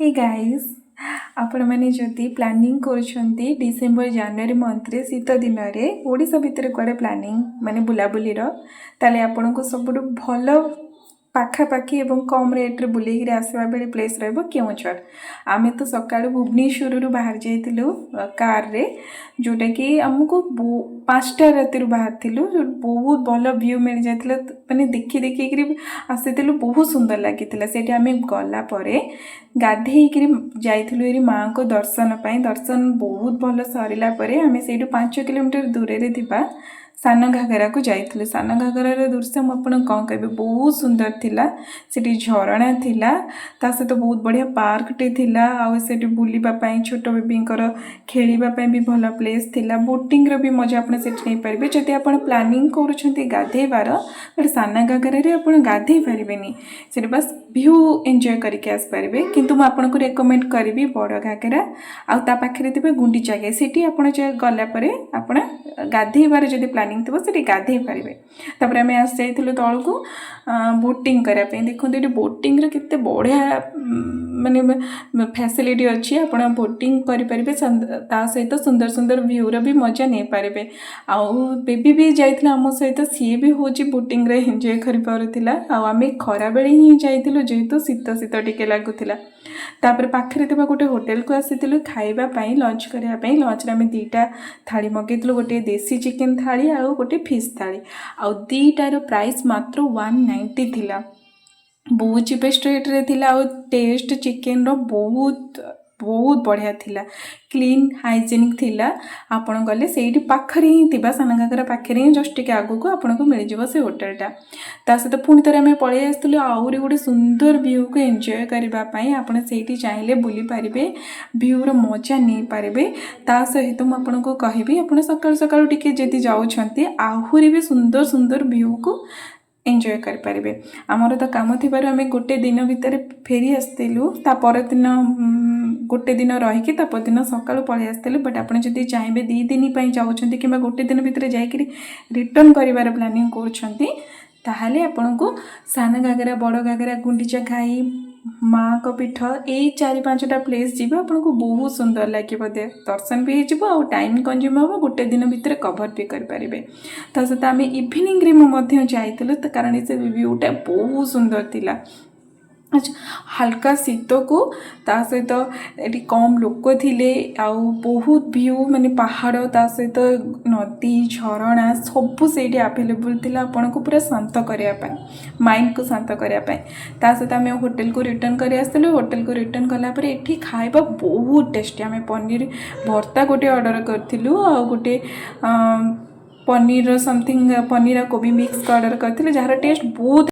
ହେ guys, ଆପଣମାନେ ଯଦି planning କରୁଛନ୍ତି ଡିସେମ୍ବର ଜାନୁଆରୀ ମନ୍ଥରେ ଶୀତ ଦିନରେ ଓଡ଼ିଶା ଭିତରେ କୁଆଡ଼େ ପ୍ଲାନିଂ ମାନେ ବୁଲାବୁଲିର, ତାହେଲେ ଆପଣଙ୍କୁ ସବୁଠୁ ଭଲ ପାଖାପାଖି ଏବଂ କମ୍ ରେଟ୍ରେ ବୁଲେଇକିରି ଆସିବା ଭଳି ପ୍ଲେସ୍ ରହିବ କେଉଁଝର। ଆମେ ତ ସକାଳୁ ଭୁବନେଶ୍ୱରରୁ ବାହାରି ଯାଇଥିଲୁ କାର୍ରେ, ଯେଉଁଟାକି ଆମକୁ 5ଟା ରାତିରୁ ବାହାରିଥିଲୁ। ବହୁତ ଭଲ ଭ୍ୟୁ ମିଳିଯାଇଥିଲା, ମାନେ ଦେଖି ଦେଖିକିରି ଆସିଥିଲୁ, ବହୁତ ସୁନ୍ଦର ଲାଗିଥିଲା। ସେଇଠି ଆମେ ଗଲା ପରେ ଗାଧେଇକିରି ଯାଇଥିଲୁ ଏରି ମାଆଙ୍କ ଦର୍ଶନ ପାଇଁ। ଦର୍ଶନ ବହୁତ ଭଲ ସରିଲା ପରେ ଆମେ ସେଇଠୁ 5 କିଲୋମିଟର ଦୂରରେ ଥିବା ସାନ ଘାଗରାକୁ ଯାଇଥିଲୁ। ସାନ ଘାଗରାର ଦୃଶ୍ୟ ମୁଁ ଆପଣଙ୍କୁ କ'ଣ କହିବି, ବହୁତ ସୁନ୍ଦର ଥିଲା। ସେଠି ଝରଣା ଥିଲା, ତା ସହିତ ବହୁତ ବଢ଼ିଆ ପାର୍କଟେ ଥିଲା ଆଉ ସେଠି ବୁଲିବା ପାଇଁ, ଛୋଟ ବେବିଙ୍କର ଖେଳିବା ପାଇଁ ବି ଭଲ ପ୍ଲେସ୍ ଥିଲା। ବୋଟିଂର ବି ମଜା ଆପଣ ସେଠି ନେଇପାରିବେ। ଯଦି ଆପଣ ପ୍ଲାନିଂ କରୁଛନ୍ତି ଗାଧେଇବାର, ବଟ୍ ସାନ ଘାଗରାରେ ଆପଣ ଗାଧେଇ ପାରିବେନି। ସେଠି ବାସ୍ ଭ୍ୟୁ ଏନ୍ଜୟ କରିକି ଆସିପାରିବେ। କିନ୍ତୁ ମୁଁ ଆପଣଙ୍କୁ ରେକମେଣ୍ଡ କରିବି ବଡ଼ ଘାଗରା ଆଉ ତା ପାଖରେ ଥିବା ଗୁଣ୍ଡିଚା ଘାଇ। ସେଠି ଆପଣ ଗଲା ପରେ ଆପଣ ଗାଧେଇବାର ଯଦି ପ୍ଲାନିଂ ଥିବ, ସେଠି ଗାଧେଇ ପାରିବେ। ତାପରେ ଆମେ ଆସି ଯାଇଥିଲୁ ତଳକୁ ବୋଟିଂ କରିବା ପାଇଁ। ଦେଖନ୍ତୁ, ଏଠି ବୋଟିଂର କେତେ ବଢ଼ିଆ ମାନେ ଫ୍ୟାସିଲିଟି ଅଛି। ଆପଣ ବୋଟିଂ କରିପାରିବେ, ତା ସହିତ ସୁନ୍ଦର ସୁନ୍ଦର ଭ୍ୟୁର ବି ମଜା ନେଇପାରିବେ। ଆଉ ବେବି ବି ଯାଇଥିଲା ଆମ ସହିତ, ସିଏ ବି ହେଉଛି ବୋଟିଂରେ ଏନ୍ଜୟ କରିପାରୁଥିଲା। ଆଉ ଆମେ ଖରାବେଳେ ହିଁ ଯାଇଥିଲୁ, ଯେହେତୁ ଶୀତ ଶୀତ ଟିକେ ଲାଗୁଥିଲା। ତାପରେ ପାଖରେ ଥିବା ଗୋଟେ ହୋଟେଲକୁ ଆସିଥିଲୁ ଖାଇବା ପାଇଁ, ଲଞ୍ଚ କରିବା ପାଇଁ। ଲଞ୍ଚରେ ଆମେ ଦୁଇଟା ଥାଳି ମଗେଇଥିଲୁ, ଗୋଟିଏ ଦେଶୀ ଚିକେନ୍ ଥାଳି ଆଉ ଗୋଟେ ଫିସ୍ ଥାଳି। ଆଉ ଦୁଇଟାର ପ୍ରାଇସ୍ ମାତ୍ର 190 ଥିଲା। ବହୁତ ଚିପେଷ୍ଟ ରେଟ୍ରେ ଥିଲା ଆଉ ଟେଷ୍ଟ ଚିକେନ୍ର ବହୁତ ବହୁତ ବଢ଼ିଆ ଥିଲା, କ୍ଲିନ୍ ହାଇଜେନିକ୍ ଥିଲା। ଆପଣ ଗଲେ ସେଇଠି ପାଖରେ ହିଁ ଥିବା, ସାନ ଘାଗରା ପାଖରେ ହିଁ ଜଷ୍ଟ ଟିକେ ଆଗକୁ ଆପଣଙ୍କୁ ମିଳିଯିବ ସେ ହୋଟେଲଟା। ତା ସହିତ ପୁଣି ଥରେ ଆମେ ପଳେଇ ଆସିଥିଲୁ ଆହୁରି ଗୋଟେ ସୁନ୍ଦର ଭ୍ୟୁକୁ ଏନ୍ଜୟ କରିବା ପାଇଁ। ଆପଣ ସେଇଠି ଚାହିଁଲେ ବୁଲିପାରିବେ, ଭ୍ୟୁର ମଜା ନେଇପାରିବେ। ତା ସହିତ ମୁଁ ଆପଣଙ୍କୁ କହିବି, ଆପଣ ସକାଳୁ ସକାଳୁ ଟିକେ ଯଦି ଯାଉଛନ୍ତି, ଆହୁରି ବି ସୁନ୍ଦର ସୁନ୍ଦର ଭ୍ୟୁକୁ ଏନ୍ଜୟ କରିପାରିବେ। ଆମର ତ କାମ ଥିବାରୁ ଆମେ ଗୋଟେ ଦିନ ଭିତରେ ଫେରି ଆସିଥିଲୁ। ତା ପରଦିନ ଗୋଟେ ଦିନ ରହିକି ତା ପରଦିନ ସକାଳୁ ପଳେଇ ଆସିଥିଲୁ। ବଟ୍ ଆପଣ ଯଦି ଚାହିଁବେ, 2 ଦିନ ପାଇଁ ଯାଉଛନ୍ତି କିମ୍ବା ଗୋଟେ ଦିନ ଭିତରେ ଯାଇକରି ରିଟର୍ଣ୍ଣ କରିବାର ପ୍ଲାନିଂ କରୁଛନ୍ତି, ତାହେଲେ ଆପଣଙ୍କୁ ସାନ ଘାଗରା, ବଡ଼ ଘାଗରା, ଗୁଣ୍ଡିଚା ଘାଇ, ମାଆଙ୍କ ପୀଠ, ଏଇ ଚାରି ପାଞ୍ଚଟା ପ୍ଲେସ୍ ଯିବେ, ଆପଣଙ୍କୁ ବହୁତ ସୁନ୍ଦର ଲାଗିବ। ଦର୍ଶନ ବି ହେଇଯିବ ଆଉ ଟାଇମ୍ କନଜ୍ୟୁମ୍ ହେବ, ଗୋଟେ ଦିନ ଭିତରେ କଭର୍ ବି କରିପାରିବେ। ତା ସହିତ ଆମେ ଇଭିନିଂରେ ମୁଁ ମଧ୍ୟ ଯାଇଥିଲୁ ତ, କାରଣ ସେ ଭ୍ୟୁଟା ବହୁତ ସୁନ୍ଦର ଥିଲା। ଆଚ୍ଛା, ହାଲକା ଶୀତକୁ ତା ସହିତ ଏଠି କମ୍ ଲୋକ ଥିଲେ ଆଉ ବହୁତ ଭ୍ୟୁ, ମାନେ ପାହାଡ଼, ତା ସହିତ ନଦୀ, ଝରଣା ସବୁ ସେଇଠି ଆଭେଲେବୁଲ୍ ଥିଲା ଆପଣଙ୍କୁ ପୁରା ଶାନ୍ତ କରିବା ପାଇଁ, ମାଇଣ୍ଡକୁ ଶାନ୍ତ କରିବା ପାଇଁ। ତା ସହିତ ଆମେ ହୋଟେଲକୁ ରିଟର୍ଣ୍ଣ କରି ଆସିଥିଲୁ। ହୋଟେଲକୁ ରିଟର୍ଣ୍ଣ କଲା ପରେ ଏଠି ଖାଇବା ବହୁତ ଟେଷ୍ଟି। ଆମେ ପନିର ଭର୍ତ୍ତା ଗୋଟେ ଅର୍ଡ଼ର କରିଥିଲୁ ଆଉ ଗୋଟେ ପନିରର ସମଥିଙ୍ଗ, ପନିର ଆଉ କୋବି ମିକ୍ସ ଅର୍ଡ଼ର କରିଥିଲୁ, ଯାହାର ଟେଷ୍ଟ ବହୁତ